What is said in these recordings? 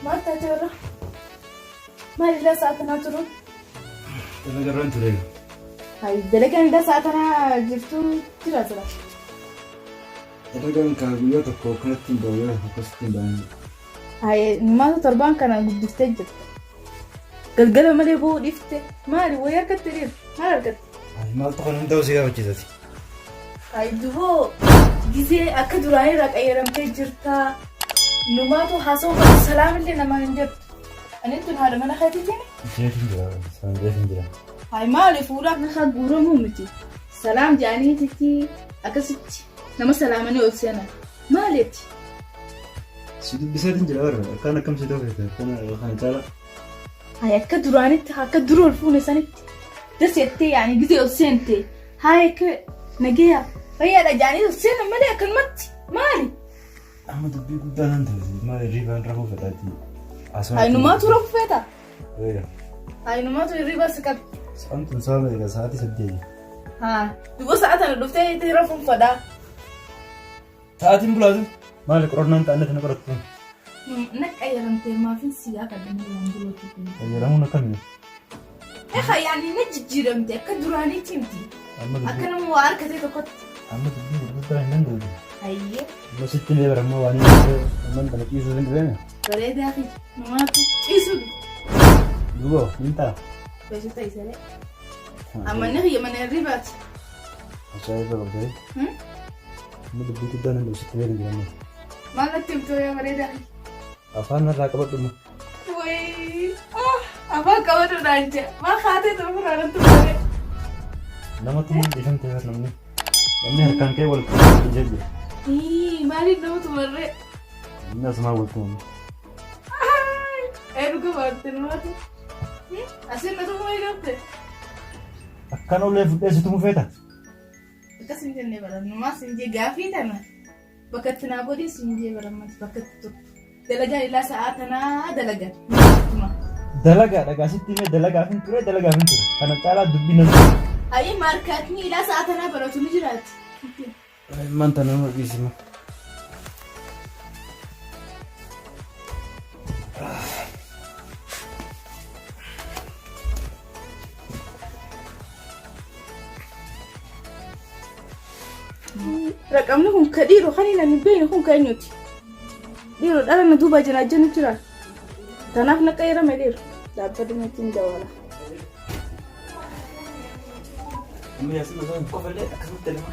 Maal taatee warra? Maal illaa sa'a kanaa turuun? Dalagarraan ture. Hayi dalagaan illaa sa'a kanaa jirtu jira tura. Dalagaan kaa guyyaa tokko akkanatti hin bahu guyyaa tokko akkasitti hin bahu. Hayi maata torbaan kana guddiftee jirta. Galgala malee bu'uu dhiifte maali wayii harkatti dhiir maal argatte? Hayi maaltu kan hundaa'u si gaafachiisati. Hayi duboo gisee akka duraanii irraa qayyaramtee jirta. Numaatu haasawuu qabu salaamillee namaan hin jettu. Ani tun haadha mana keetiitiin. Jeetiin jira isaan jeetiin jira. Hayi maali fuula akka guuramuu miti. Salaam jedhaniititti akkasitti nama salaamanii ol seenan. Maaliiti? Si dubbiseetiin jira warra akkaan akkam si ta'u feete akkana kana caala. Hayi akka duraanitti akka dura ol fuune sanitti das jettee yaani gizee ol seente hayi akka nageeya fayyaadha jaanii ol seenan malee akkanumatti maali? Amma dubbii guddaa nan ta'e maal hirriibaan rafuu fedhaati. Hayi numaatu rafuu feeta? Hayi numaatu hirriiba si qabe. Sa'aan tun sa'a meeqa sa'aatii 8. Haa duba sa'a tana dhuftee itti rafuun fedhaa. Sa'aatiin bulaatu maali qorannaan ta'annetti na qorattu. Na qayyaramtee maafin si gaafadha malee waan birootiif miti. Qayyaramuun akkami? Eha yaani na jijjiiramte akka duraaniitti miti. Amma Akka dubbii nama waa harkatee tokkotti. amma dubbii gurguddaa hin danda'u. Hayyee Amma sitti mee barammoo waan inni dhufee amman kana ciisuuf hin dhufeemi. bareedaa fi namaatu ciisu Duuba hin ta'a. beeksisa isalee. Amma inni kiyya mana hirribaati. Ajaa'iba qabdee. Amma dubbii guddaa nan sitti beekan jedhamu. Maal natti himtuu yaa bareedaa? Afaan narraa qabadhu immoo. Wayii afaan qabadhu naan jedha. Maal haatee ta'u ofirraa natti malee. Nama tumuun dhiifamte bar namni. Namni harkaan ka'ee wal tumee jira. Maaliif nama tumarree? Namni asumaa wal tumamu. Ee dhuga baatte namaatu. Asiin na tumuu eegalte. Akkan ulee fudhee si tumuu feeta? Akkas hin jenne bara numaa sin jee gaafii tana bakka itti naa godhi sin jee bara ammas bakka itti turtu. Dalagaa ilaa sa'aa tanaa dalagan. Tuma. Dalagaa dhagaa sitti himee dalagaaf hin ture dalagaaf hin ture. Kana caalaa dubbii nan ture. Ayi maarkaatni ilaa sa'aa tanaa baratu ni jiraati. Ilmaan tana nama dhiisima. Raqamni kun ka dhiiroo kan hin beekne kun ka eenyuti? Dhiiroo dhala na duuba jira jennu jira. Kanaaf na qayyarame dhiiroo. Dhaabbata ittiin dawala. Amma yaasin osoo hin kofallee akkasumatti lama.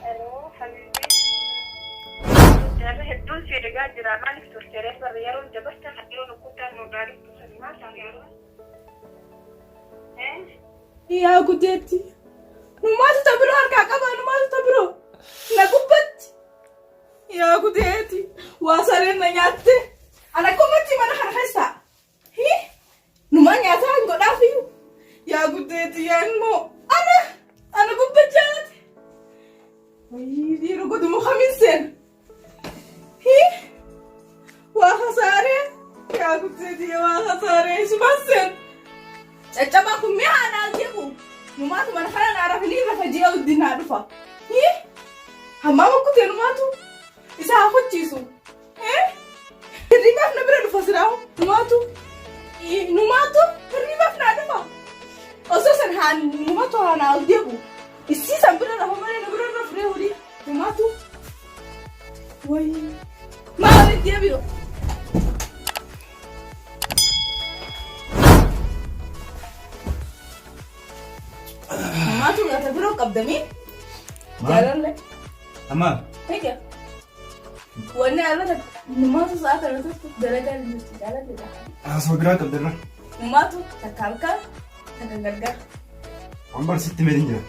Hello, Habibi. Jaarra hedduun si eegaa jira. Maaliif turte ree? Barra yeroon dabartan yeroo rukuttaan nurraa dhuftu sani maal taate yeroo? Eh? Yaa gudeetti. Numaatu ta biroo harkaa qaba numaatu ta biroo. Na gubbatti. Yaa gudeetti. Waa sareen na nyaatte. Ana akkumatti mana kana keessa. Hii? Numaa nyaataa hin godhaafiyyuu. Yaa gudeetti yaa immoo. Ana ana gubbachaati. Wayii dhiirri godhumu kamiin seena. Hii? Waa kasaaree. Yaa gudeetti yaa waa kasaaree. Isumaan seena. Caccabaa kun mi'a anaa jeequ. Numaatu mana kana naa rafanii rafa ji'a guddinaa dhufa. Hii? Hammaama kutee numaatu isa haa kochiisu. Hirribaaf na bira dhufa silaa numaatu numaatu hirribaaf naa dhufa. Osoo san haa numaatu haa naa ol deebi'u. Isii san bira rafa malee na bira rafree horii numaatu. Wayii maal walitti deebi'u? Numaatu gata biroo qabdamii? Jaalallee. Amma Egaa. Wanni arrata numaatu sa'a kana turtu dalagaa hin jirtu jaalallee. haasoo biraa qabdirra. Numaatu takka halkan takka gargar. Waan barsiitti meetiin jira.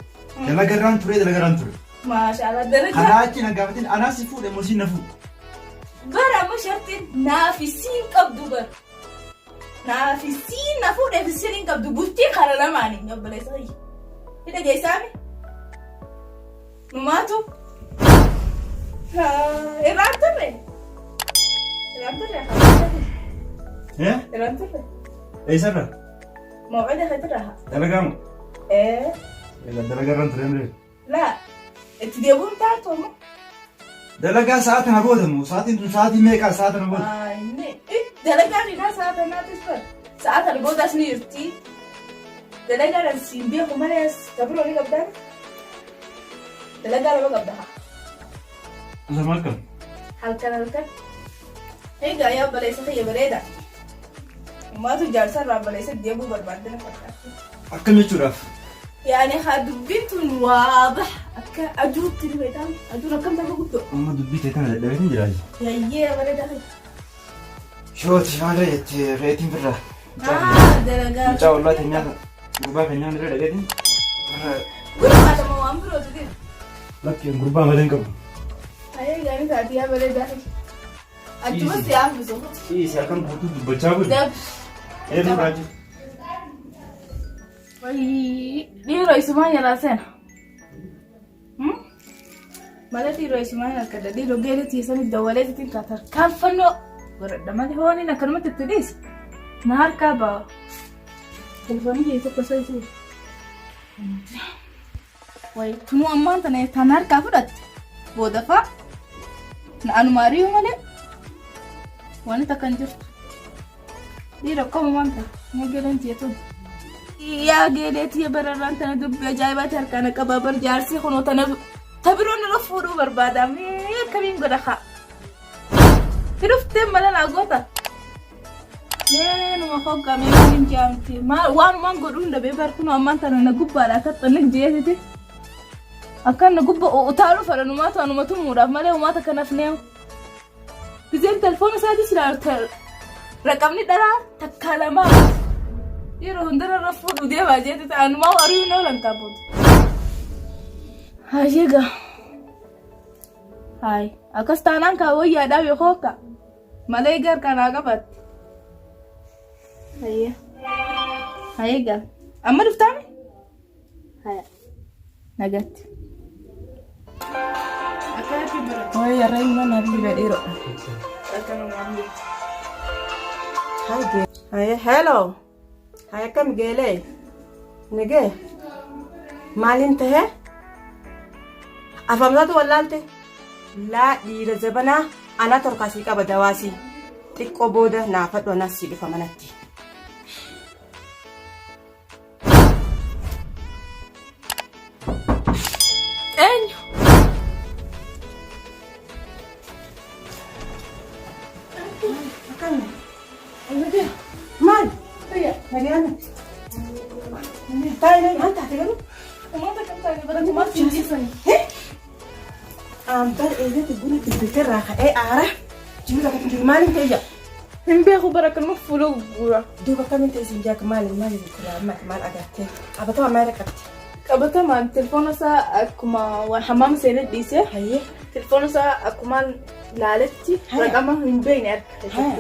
Dalagarraan ture dalagarraan ture. Maashaallah dalagaa. Kanaa achi na gaafatin anaa si fuudhe moo si na fuudhe. Bara amma shartiin naafi siin qabdu bara. Naafi siin na fuudheef siin hin qabdu bultii kara lamaanii obboleessa kiyya. Hidha geessaami. Numaatu. Irraan turre. Irraan turre. Eh? Irraan turre. Eessarra? Mawcida keetirra. Dalagaa moo? Ee. Egaa dalagaa irraan ture malee. Laa itti deebi'uun taatu ammoo. Dalagaa sa'a tana booda moo sa'aatiin tun sa'aatii meeqaa sa'a tana booda? Inni dalagaan isaa sa'a tanaatis bar sa'a tana boodaas ni jirti. Dalagaan siin beeku malee tabiroo ni qabdaa. Dalagaa lama qabda haa. Lama akkam? Halkan halkan. Egaa yaa obboleessa kiyya bareeda. Maatu jaarsa irraa obboleessa deebuu barbaadde na fakkaatti. Akkam jechuudhaaf? Yaani haa dubbiin tun waadax akka aduutti ni beektaa aduun akkam takka guddoo. Amma dubbii ta'e tana dadhabeetiin jira. Yayyee bareeda kiyya. Shooti maal jettee reetiin birraa. Ah dalagaa. Mucaa ollaa teenyaa gurbaa keenyaa bira dhaqeetiin. Gurbaa lama waan birooti deemu. Lakki gurbaa malee hin qabu. Ayee gaarii taati yaa bareedaa kiyya. Achuma si hambisu. Ciisi halkan guutuu dubbachaa bulu. Dab. Eenyu raajii? Wayii dhiiroo isumaan jalaa seena. Malee dhiiroo isumaan harkadha dhiiroo geelee tiisanii dawwalee titiin kaatar kaanfannoo godhadha malee hooniin akkanumatti itti dhiise. Na harkaa ba'a. Telefoonii kee tokko isa isii. Wayi tunuu ammaan tana tan harkaa fudhatte booda faa na anuma ari'u malee wanti takka hin jirtu. Dhiira akkuma waan ta'e na geeleen tiyya tun. Yaa geelee tiyya bararraan tana dubbii ajaa'ibaati harkaa na qabaa bar jaarsii kunoo tana ta biroo nurra fuudhuu barbaada mee akkamiin godha kaa. Ti dhuftee mala naa goota. Mee numa hoggaa mee maal hin jaamti maal waanumaan godhu hunda bee bar kunoo ammaan tana na gubbaadha akka xannig jeesiti. Akkan na gubba utaaluu fedha numaatu anuma tumuudhaaf malee umaata kanaaf neewu. Gizeen telefoona isaatis ilaalu raqamni dharaa takkaa lamaa yeroo hundarra irra fuudhu deemaa jeeti ta'anumaa ari'uun oolan taaboota. Hayyee Hayi akkas taanaan kaa wayyaadhaa beekoo akka malee gar kanaa qabatte. Hayyee hayyee gaa amma dhuftaami? Haya nagatti. Akkanatti baratu. Wayi yarra ilma naaf dhiba dhiiroo. Akkanumaan jirti. Haye, hello. Haye, akkam geelee? Nagee? Maaliin tahe? Afamsaatu wallaalte? Laa dhiira zabanaa anaa torkaa sii qaba dawaasii. Xiqqoo booda naafadhu anaas sii dhufa manatti. Eenyu? Akkam? Maal? Nagayaan. Taa'ee maal taate garuu? Uummata kam taate bara kumaaf hin dhiisani. Ambar eegatti buna bilbilterraa ka'ee aara. Jiru takka jiru maaliin ta'e jaa? Hin beeku bara kanuma fuula gurgura. Duuba akkamiin ta'e siin jaaka maaliin maaliin maal maal agartee? Qabatama maal qabdi? Qabatamaan telefoona isaa akkuma waan hammaama seenee dhiisee Hayyee. telefoona isaa akkuma laaletti Haya. raqama hin beekne argate. Haya.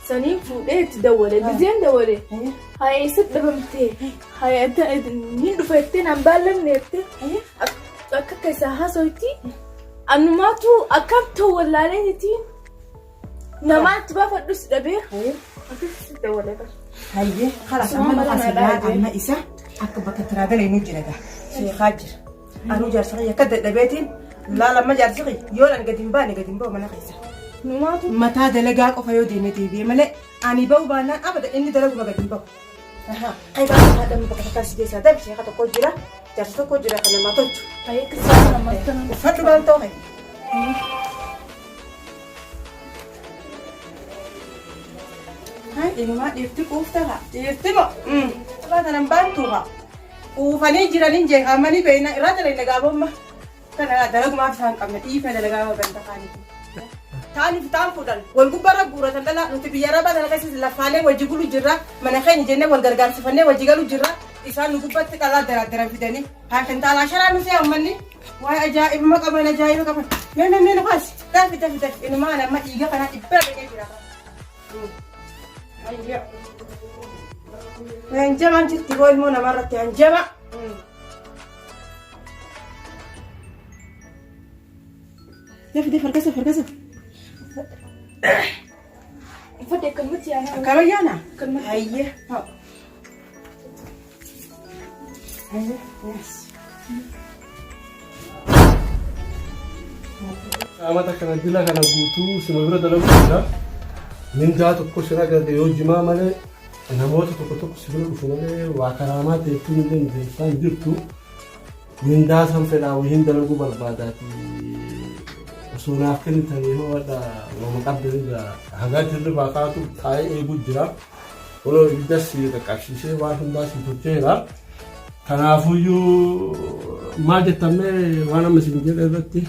Saniin fuudhee itti dawwale. Gizeen dawwale. Hayyee. Haya eessatti dhabamtee? Haya ni dhufa jettee naan baallamne jettee Hayyee. Akka akka isaa haasoitti anumaatu akkam ta'u wallaaleeti namaa itti baafadhus dhabee Hayyee. akkasitti dawwale bara. Hayyee. Kalaas Suma amma mala lafa naa dhaabee. amma isa akka bakka tiraagalee nu jira gaa. Sheekaa jira. Anuu jaarsa kiyya akka dadhabeetiin laala amma jaarsi kiyya yoo ani gadi hin baane gadi hin ba'u mana keessa. Numaatu Mataa dalagaa qofa yoo deeme deebi'e malee ani ba'u baannaan abada inni dalaguma gadi hin ba'u. Kaybaa haadha bakka takkaa si keessaa dabi sheeka tokko jira jaarsa tokko jira kan namaa tolchu. Hayyee kisaa namatti kana. Uffadhu maal ta'u hayi. Hai inumaa dhiirti quufta haa dhiirti moo irraa tanan baantu haa quufanii jiraniin jeeqamanii beeyna irraa tanan gaabomma kana dalagumaaf isaan qabna dhiifna dalagaa ganda kaaniiti. Taaniif taan fuudhan wal gubbarra guuratan dhala nuti biyya arabaa tana keessa lafaalee wajji gulu jirra mana keenya jennee wal gargaarsifannee wajji galu jirra isaan nu gubbatti dhalaa daraaddaran fidanii haa kintaalaa sharaa nu see ummanni waa'ee ajaa'ibuma qaban ajaa'iba qaban mee mee mee nufaas dafi dafi dafi inumaa nama dhiiga kanaa dhibbaa dhaqee jira. Hanjamaan jirti boo ilmoo namarratti hanjama. Dafi dafi harkasa harkasa. Uffadhe akkanumatti yaana. Akkana yaana? Akkanumatti. Hayyee. Amata kana dila kana guutuu sima bira dalagu jira. Mindaa tokko sira garte yoo jimaa malee namoota tokko tokko si bira dhufu malee waa karaamaa ta'etti illee nu beeksisaa hin jirtu. Mindaa san fedhaa wayiin dalaguu barbaadaati. Osoo naaf kennitanii ho'adha waama qabdanirraa hagaa hirribaa kaatu taa'ee eeguu jira. Kunoo ibiddas si qaqqabsiisee waan hundaa si tolcheera. Kanaafuyyuu maal jettan mee waan amma isin jedhe irratti?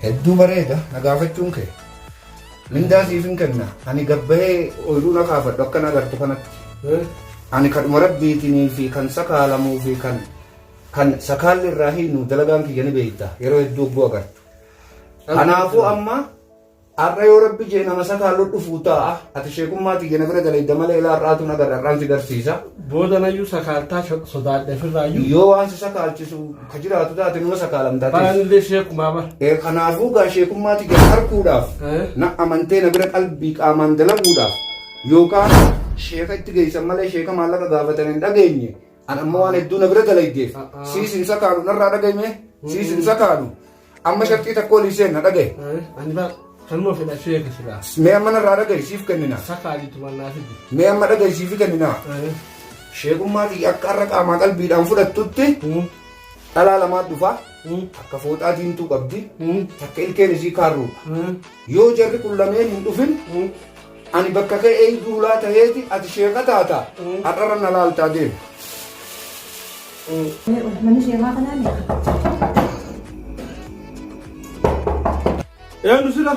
Hedduu bareeda na gaafachuun kee. Mindaa siif hin kenna. Ani gabbahee ooyiruu na kaafadhu akka na agartu kanatti. Ani kadhuma rabbiitinii fi kan sakaalamuu fi kan kan sakaalli irraa hiinu dalagaan kiyya ni beekta yeroo hedduu ogguu agartu. Kanaafuu amma har'a yoo rabbi jee nama sakaallu dhufuu taa'a. Ati sheekummaa tiyya na bira dalayda malee ilaa har'aatu na agarra har'aan si garsiisa. Booda nayyuu sakaaltaa sodaadhe ofirraayyuu. Yoo waan si sakaalchisu ka jiraatu taate numa sakaalamta atis. Baranillee sheekumaa bara. Kanaafuu gaa sheekummaa tiyya arguudhaaf na amantee na bira qalbii qaamaan dalaguudhaaf yookaan sheeka itti geessan malee sheeka maallaqa gaafatan hin dhageenye. An amma waan hedduu na bira dalaydeef siis hin sakaalu narraa dhagayme siis hin sakaalu. Amma sharxii takka olii seenna dhagaye. Ani bara kanuma fedha sheeka silaa. Mee amma narraa dhagaye siif kennina. Sakaaliitu mannaa fidi. Mee amma dhagaye siif kennina. Sheekummaa tiyya akka har'a qaamaa qalbiidhaan fudhattutti dhalaa lamaa dhufa. Akka fooxaa diimtuu qabdi. Takka ilkeen isii kaarruudha. Yoo jarri kun lameen hin dhufin ani bakka kee eegduu hulaa taheeti ati sheeka taata har'arra na laaltaa deemi. Manni sheekaa kanaa meeqa? Eenyu sila?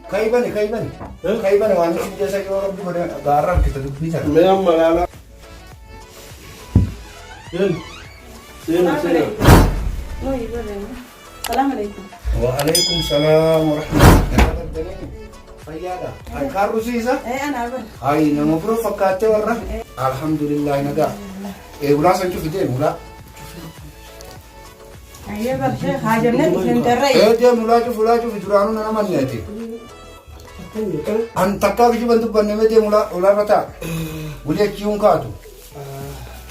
Kayi bani kayi bani. Kayi bani waan isin jeessa yoo rabbi godhe gaarra harkisa dubbii sana. Mee amma laalaa. Eenyu? Seena seena. Salaam alaikum. Waalaikum salaam wa rahmatullahi. Fayyaadha. Harkaan rusiisa? Eh, ana bara. Hayi nama biroo fakkaattee warra. Alhamdulillah nagaa. Ulaa san cufi deemu ulaa. Ayyee bar sheekh haa jennee dhufeen tarree. Deemu ulaa cufi ulaa cufi duraanuu nana manneeti. An takkaa kijiban dubbanne mee deemu ulaa ulaarra taa. Wuli achii hun kaatu.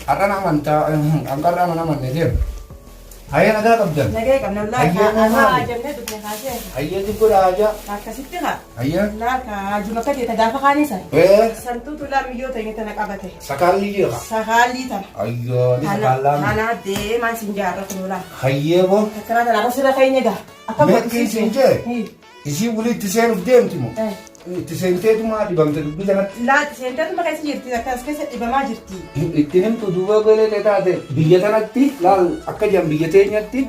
Har'an amantaa an qarraa mana manne deemu. Hayyee nagaa qabdan. Nagee qabna laa Hayyee haa maali? jennee dhufne haa sheekh. Hayyee xiqqoodha haajaa. Akkasitti haa. Hayyee. Laa ka juma kati ta gaafa kaanii san. Santuutu laa miyyoo ta'e tana qabate. Sakaalli jeeqa. Sakaalii tana. Ayyoo ni sakaallaan. Tana deemaan sin jaarra kun laa. Hayyee boo. Takkanaa tana akkasirra keenya gaa. Akka Meeqqii siin jee? Isii wuli itti seenuuf deemti moo? Itti seenteetuma dhibamte dubbii kanatti. Laati seenteetuma keessa jirti akkas keessa dhibamaa jirti. Itti himtu duuba golee taate biyya tanatti laal akka jedhan biyya teenyatti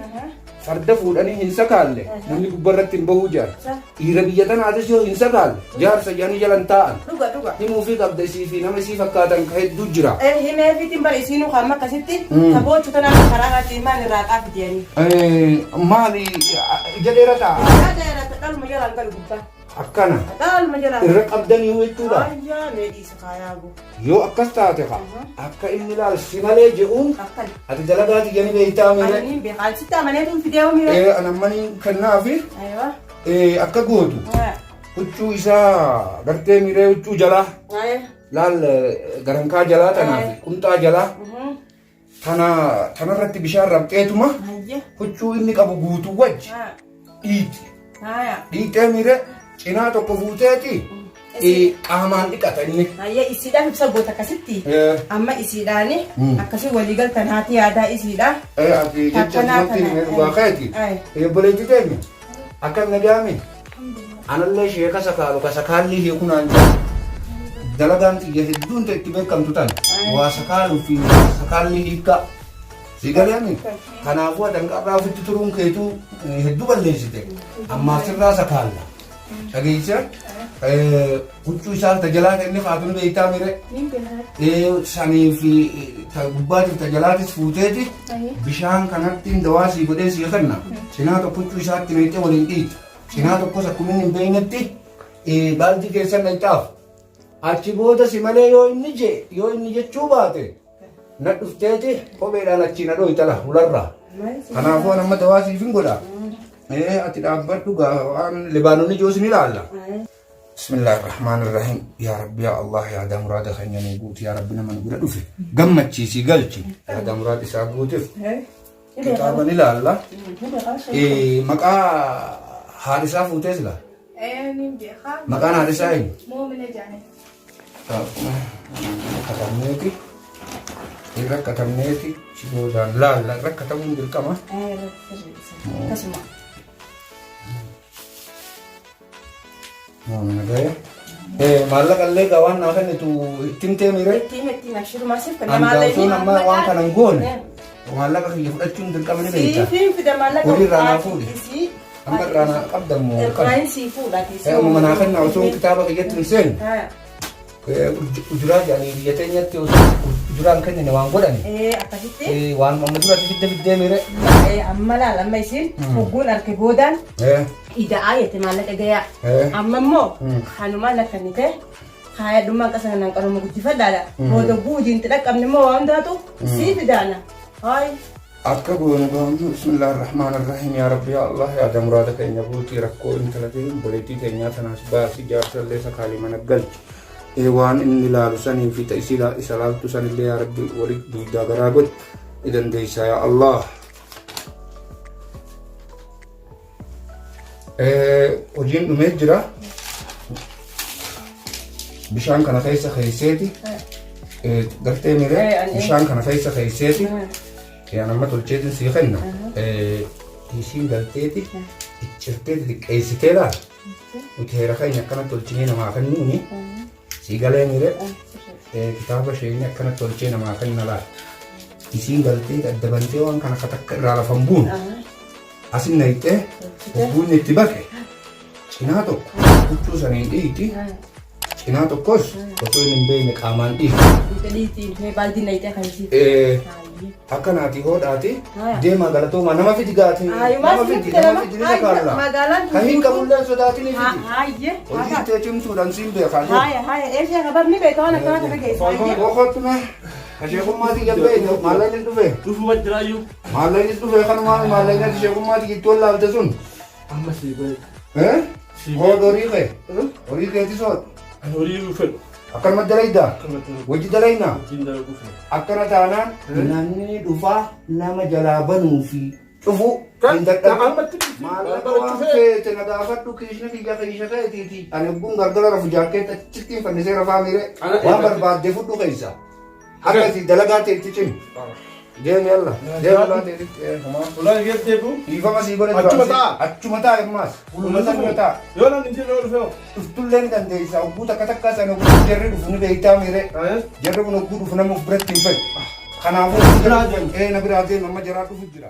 farda fuudhanii hin sakaalle namni gubbarratti hin bahuu jedhan. Dhiira biyya tanaatis yoo hin sakaalle jaarsa jedhanii jalan taa'an. Dhuga dhuga. Himuufii qabda isii fi nama isii fakkaatan ka hedduu jira. Himeefiitiin bara isiinuu kan akkasitti taboochu tanaan karaa irratti maal irraa xaafi jedhanii. Maali ija dheerataa? Ija dheerata dhaluma jalaan galu gubbaa. Akkana. Dhaluma jalaan. Irra qabdanii jechuudha. Ayyaa mee dhiisa kaayaa guu. Yoo akkas taate ka akka inni laal si malee je'uun Akkana. ati dalagaa tiyya ni beektaa miire. Ani beekaa sitti amaneetu fidee miire. An ammanii kennaafi Aywa. akka gootu huccuu isaa gartee miiree huccuu jalaa laal garankaa jalaa tanaa fi qumxaa jalaa tana tanarratti bishaan rabxeetuma huccuu inni qabu guutuu wajji dhiiti. Dhiitee miiree cinaa tokko fuuteeti qaamaan dhiqata inni. Hayyee isiidhaaf ibsa goota akkasitti. Amma isiidhaani akkasii walii galtan haati yaadaa isiidha. Ati jecha Akkanaa wanti kana, dhugaa keeti. Obboleettii teenya akkam nagaame anallee sheeka sakaalu ka sakaallii hiiku naan jedhu. Dalagaan xiyya hedduun ta'e itti beekamtu tan waa sakaaluu fi sakaallii hiikkaa. Si galeemi kanaafuu adanqarraa ofitti turuun keetuu hedduu balleessite. Ammaaf sirraa sakaalla. Dhageessa huccuu isaa ta jalaa inni kaatun beektaa mire sanii fi ta gubbaatiif ta jalaatis fuuteeti bishaan kanatti dawaa sii godhee sii kenna. Cinaa tokko huccuu isaatti naqxee waliin dhiita. Cinaa tokkos akkuma inni hin beeknetti baaldii keessa naqxaaf. Achi booda si malee yoo inni jee yoo inni jechuu baate na dhufteeti kopheedhaan achii na dhooytala hularraa. Kanaafuu an amma dawaa siif hin godha. Ati dhaabbadhu gaa waan Libaanonni joos ni ilaalla. Bismillahir Rahmanir Rahim. Yaa Rabbi yaa Allah yaada muraada keenya nuu guuti yaa Rabbi nama nu bira dhufe gammachiisii galchi yaada muraada isaa guutuuf kitaaba ni ilaalla. Maqaa haadha isaa fuutee sila? Ni beekaa. Maqaan haadha isaa eenyu? Moomina jaane. Katabneeti. Irra katabneeti. Si boodaan laalla irra katabuun dirqama. Akkasuma. Moomina ga'e. Maallaqa illee gaa waan naa kennitu ittiin teemire. Ittiin ittiin abshirumaa siif kenna An maallaqa. gaafsoon amma waan kana hin goone maallaqa kiyya fudhachuun dirqama ni beekta. Siifin fida maallaqa. Horii irraa naa fuudhi. Amma irraa naa qabdammoo kan. Irraan sii fuudha. Amma manaa kennaa osoo kitaaba kiyyatti hin seenne. Ujuraa jedhanii biyya teenyatti osoo ujuraan kennine waan godhani. Akkasitti. Waan amma duratti fidde fiddee miire. Amma laal amma isin hogguun arke boodaan ida'aa jette maallaqa gayaa. Amma immoo kanumaan lakkannite kaayadhummaan qasa kanaan qaruma guddifadhaadha. Booda guujiin dhaqqabne immoo waan hundaatu sii fidaana. Hayi. Akka goonu goonu bismillaahi rahmaan irrahiim yaa rabbi yaa Allah yaada muraada keenya guutii rakkoo intala ta'e obboleettii teenyaa tanaas baasi jaarsallee sakaalii mana galchi. Waan inni ilaalu sanii fi ta'isii isa laaltu sanillee yaa rabbi wali duydaa garaa godhi ni dandeessaa yaa Allah. Hojiin dhumee jira. Bishaan kana keessa keesseeti. Gartee miree bishaan kana keessa keesseeti. Yaan amma tolcheetiin sii kenna. Isiin galteeti iccirteeti xiqqeessitee laal. Nuti heera keenya akkana tolchinee namaa kennuuni. Sii galee miree kitaaba isheen akkana tolchee namaa kenna laal. Isiin galtee adda bantee waan kana katakka irraa lafa hin buune. Asin naqxee hogguun itti baqe cinaa tokko huccuu saniin dhiiti. Cinaa tokkos osoo inni hin beekne qaamaan dhiiti. Dhiitiin mee baaldiin naqxee kan isii. Akka naati hoodhaati deemaa galatoomaa nama fidi gaati. Ayumaa Nama si fidi fide nama nama. fidi ni sakaalla. Magaalaan Kan hin qabullee sodaatini fidi. Haayye. Hojii tee cimtuudhaan siin beekaa. Haaya haaya eeshaa kabar ni beeka waan akkana kana keessa. Haayye. Boqottume kasheekummaati jabbee maallaqni dhufe. Dhufuma jiraayyuu. Maallaqni dhufe kanumaan maallaqni sheekummaati jettee wallaalte sun. Amma sii bahe. Eh? Hood horii kee. Horii keetis hood. Ani horii hin fedhu. Akkanuma dalaydaa. Akkanumatti Wajji dalaynaa. wajjin dalaguu fedha. Akkana taanaan namni dhufaa nama jalaa banuu fi cufuu hin dadhabu. Ammatti Maallaqa waan feete na gaafadhu kiishni kiyya kiisha keetiiti. Ani ogguun gargara rafu jaakkeetta achitti hin fannisee rafaa miire waan barbaadde fudhu keessa. Akkasii dalagaa teetti cimi. Deemi yalla. Deemi ulaa teetitti. Homaa. Ulaan geettee bu. Dhiifama sii godhe Achuma duraan si- taa'a. Achuma taa'a ammaas. Uluma san dura taa'a. Yoo namni hin jirre yoo dhufe hoo? Dhuftullee ni dandeessa. Ogguu takka takka sana ogguu jarri dhufu ni beektaa miire. Jarri kun ogguu dhufu nama of biratti hin fedhu. Kanaafuu Biraa deemu. Na biraa deemu amma jaraa dhufu jira.